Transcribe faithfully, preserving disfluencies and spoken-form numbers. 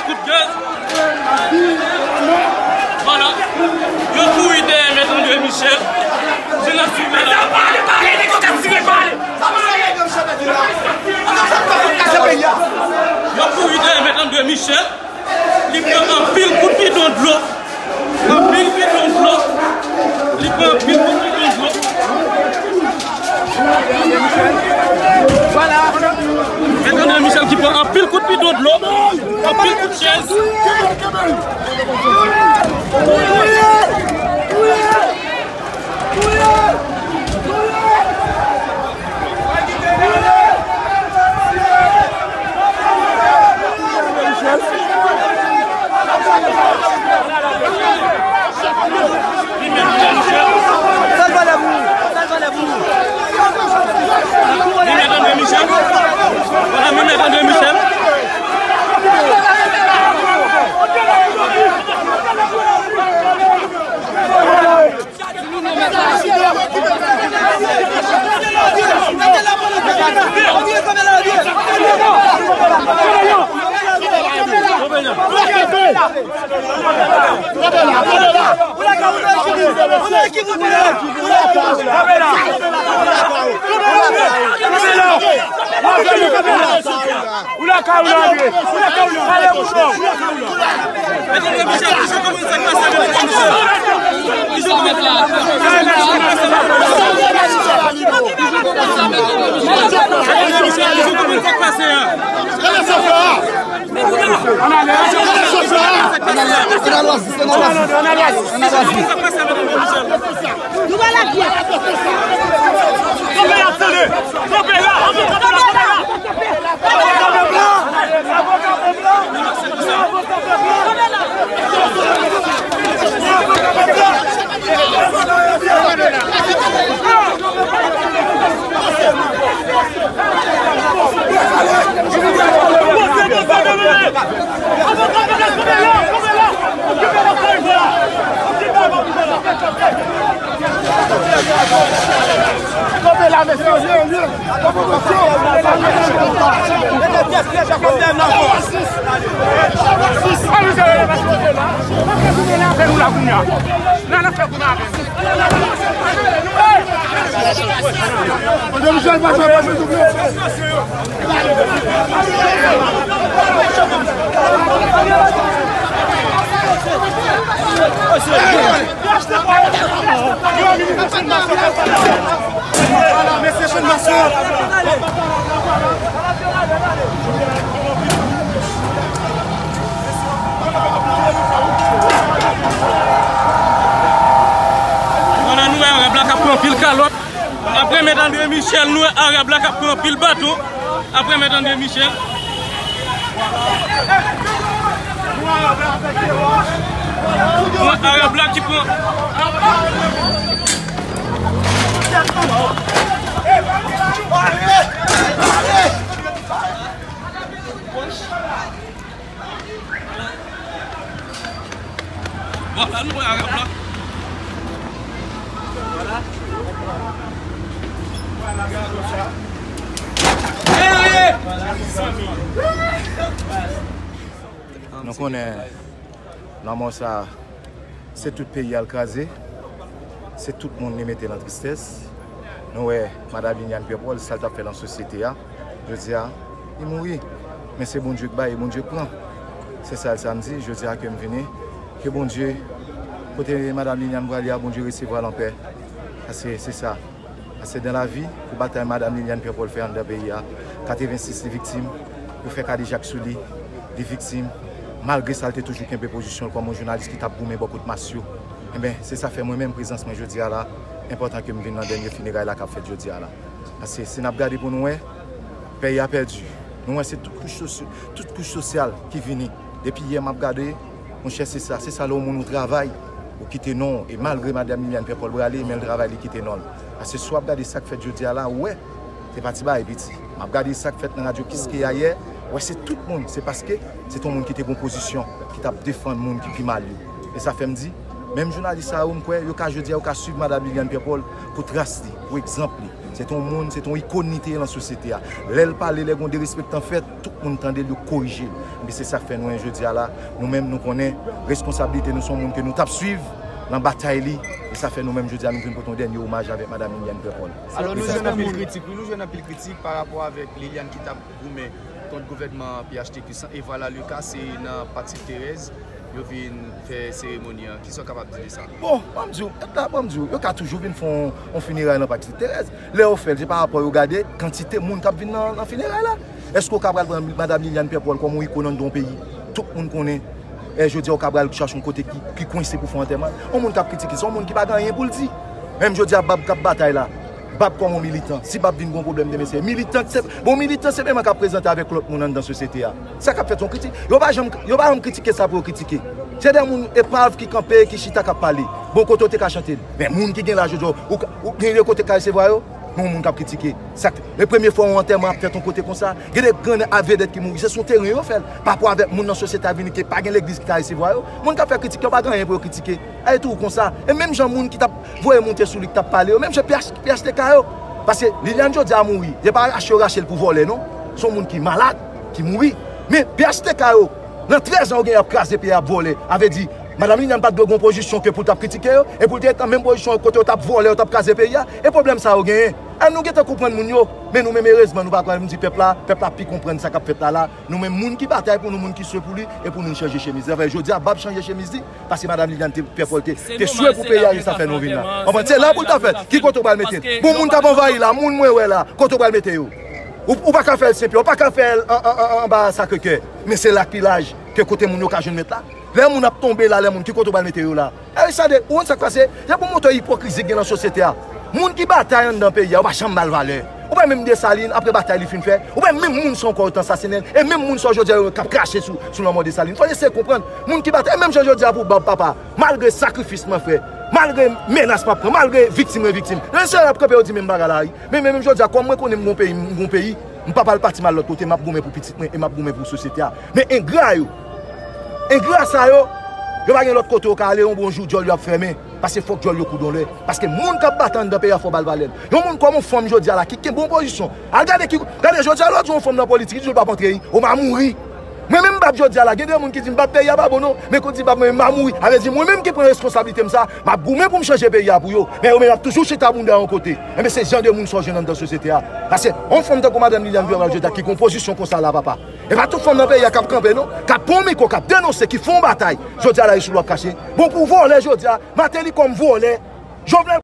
Kout gaz. Vwala. Yo kouri dèyè Mèt André Michel. Se nan swiv la. Yo kouri dèyè Mèt André Michel. Li pran anpil kout bidon dlo. Anpil bidon dlo. Li pran anpil kout bidon dlo. Vwala. Mèt André Michel ki pran anpil kout bidon dlo. Anpil kout chèz. Sa l valè pou ou? Sa l valè pou ou? Li mèt André Michel. Vwala, li mèt André Michel. Ou lakay ou, André. Ou lakay ou, André. Ale, bouchon. Ann ale, ann ale. Ann ale, ann ale. Nou pa la pyès. Kanpe la, tande. Kanpe la, kanpe la, kanpe la. Kanpe la, mesye. André Michel, pase, pase, souple. Vwala, mesye, Chan Masyon. Vwala, nou wè Arab la k ap pran anpil kalòt. Apre Mèt André Michel, nou wè Arab la k ap pran anpil baton. Apre Mèt André Michel. Bon, Arab la ki pran. Bon, la nou wè Arab la. Nou konnen lanmò sa, se tout peyi a l kraze, se tout moun li mete nan tristès. Nou wè madanm Liliane Pierre Paul, sa l t ap fè nan sosyete a, jodi a, li mouri. Men se Bondye k bay e Bondye k pran. Se sa l sa m di, jodi a ke m vini. Ke Bondye, kote madanm Liliane prale a, Bondye resevwa l anpè. Paske se sa. Paske dans la vie, pou batay madanm Liliane Pierre Paul fè anndan peyi a, katrevensis li viktim, yo fè kadejak sou li, li viktim, malgre sa l te toujou kenbe pozisyon l kòm yon jounalis ki t ap goumen bò kot mas yo. Enben, se sa fè mwen menm, prezans mwen jodi a la, enpòtan ke m vin nan dènye fineray la k ap fèt jodi a la. Paske si n ap gade pou nou wè, peyi a pèdi. Nou wè se tout kouch sosy-, tout kouch sosyal ki vini. Depi yè m ap gade, monchè, se sa, se sa lè yon moun ou travay, ou kite non w, e malgre madanm Liliane Pierre Paul prale, men l travay, li kite non l. Paske si w ap gade sa k fèt jodi a la, ou wè, se pa ti bagay piti. M ap gade sa k fèt nan radyo Kiskeya yè, ou wè se tout moun, se paske se t yon moun ki te gen pozisyon, ki t ap defann moun ki pi mal yo. E sa fè m di, menm jounalis sa yo, m kwè, yo ka jodi a, yo ka swiv madanm Liliane Pierre Paul pou tras li, pou egzanp li. Se te yon moun, se te yon ikòn li te ye nan sosyete a. Lè l pale, lè gen yon derespektan fèt, tout moun tande l, yo korije l. Ebyen, se sa k fè nou, jodi a la, nou menm, nou konnen responsablite nou, se yon moun ke nou t ap swiv nan batay li. E sa fè nou menm, jodi a, nou vin pote yon dènye omaj avèk Madanm Liliane Pierre-Paul. Alò, nou jwenn anpil kritik, wi, nou jwenn anpil kritik pa rapò avèk Liliane ki t ap goumen kont gouvènman P H T K san, e vwala le ka, se nan Patrick Thérèse yo vin fè seremoni an. Kisa w kapab di de sa? Bon, ban m di w, et la, ban m di w, yo ka toujou vin fè yon, yon fineray nan Patrick Thérèse. Lè yo fè l, se pa rapò yo gade kantite moun k ap vin nan, nan fineray la. Èske w ka pral pran Madanm Liliane Pierre-Paul kòm yon ikòn anndan yon peyi? Tout moun konnen, e jodi a, w ka pral chache yon kote ki, ki kwense pou fè antèman. Yon moun k ap kritike, se yon moun ki pa gen anyen pou l di. Menm jodi a, Bab k ap batay la. Bab kòm yon militan, si Bab vin gen yon pwoblèm demen, se militan, se, bon, militan se menm k ap prezante avèk lòt moun anndan sosyete a. Sa k ap fèt, se yon kritik. Yo pa janm, yo pa janm kritike sa pou yo kritike. Se de moun epav ki kanpe, ki chita, k ap pale. Bon, kote w te ka chante l? Men moun ki gen laj jodi a, ou, ou gen de kote k ka resevwa yo? Men yon moun k ap kritike. Sa k, e premye fwa yon antèman ap fèt yon kote konsa. Gen de gran vedèt ki mouri, se sou teren yo fè l. Pa rapò avèk moun nan sosyete a vini ke pa gen legliz ki ka resevwa yo. Moun k ap fè kritik yo pa gen anyen pou yo kritike. Ay tou konsa. E menm jan moun ki t ap voye moute sou li, ki t ap pale yo, menm jan P H, P H T K yo. Paske Liliane jodi a mouri. Se pa rache yo rache l pou vòlè, non. Se yon moun ki malad, ki mouri. Men P H T K yo, nan trèz an yo gen y ap kraze peyi a, ap vòlè. A vle di, Madanm Liliane pa t dwe gen yon pozisyon ke pou l t ap kritike yo, e pou l te ret nan menm pozisyon yo kote yo t ap vòlè, yo t ap kraze peyi a, e pwoblèm sa yo genyen. An nou gentan konprann moun yo, men nou menm erezman nou pa kwè, m di pèp la, pèp la pi konprann sa k ap fèt la la. Nou menm moun ki batay pou nou, moun ki swe pou li, e pou nou chanje chemiz. Anfen, jodi a, Bab chanje chemiz li, paske Madanm Liliane te, Pierre-Paul te, te swe pou peyi a, e sa fè nou vin la. Konprann? Se la pou l ta fèt. Ki kote w pral mete l? Bon, moun k ap anvayi la, moun mwen wè la, kote w pral mete yo? Ou, ou pa ka fè l Senpyè, ou pa ka fè l an, an, an, anba Sacré-Cœur. Men se la k pi laj ke kote moun yo ka jwenn met la. Lè moun ap tonbe la, lè moun, ki kote w pral mete yo la? E sa de, ou konn sa k pase? Se pou montre ipokrizi k gen nan sosyete a. Moun ki batay anndan peyi a, yo pa janm ba l valè. Ou wè menm Desalin, apre batay li fin fè, ou wè menm moun sa ankò yo t asasinen l, e menm moun sa jodi a yo k ap krache sou, sou lanmò Desalin. Fò n eseye konprann, moun ki batay, e menm jan jodi a pou Bab papa, malgre sakrifis mwen fè, malgre menas m ap pran, malgre viktim mwen viktim, lè se yo ap kanpe yo di menm bagay la, wi. Men, men menm jodi a, kòm mwen konnen m gon peyi, m gon peyi, m pa pral pati m al lòt kote, m ap goumen pou pitit mwen e m ap goumen pou sosyete a. Men engra yo, engra sa yo, yo pa gen lòt kote yo ka ale, yon bon jou djòl yo ap fèmen. Paske fòk djòl yo koud yon lè. Paske moun k ap batay anndan peyi a, fò ba l valè l. Yon moun kòm yon fanm jodi a la ki kenbe yon pozisyon. Al gade ki, gade jodi a lè w di yon fanm nan politik, li di w l p ap antre, wi. Ou va mouri. Mwen menm Bab jodi a la, gen de moun ki di m Bab peyi a pa bon non. Men kou di Bab mwen menm m a mouri. A vle di mwen menm ki pran reskonsablite m sa, m ap goumen pou m chanje peyi a pou yo. Men yo menm ap toujou chita bounda yon kote. Enben se jan de moun sa w jwenn anndan sosyete a. Paske yon fanm tankou Madanm Liliane Pierre-Paul jodi a ki gon pozisyon konsa la papa. E pa tout fanm nan peyi a k ap kanpe non, k ap pran mikwo, k ap denonse, ki fè yon batay. Jodi a la yo sou lwa ap kache. Bon pou vòlè jodi a, Martelly kòm vòlè, Jovenel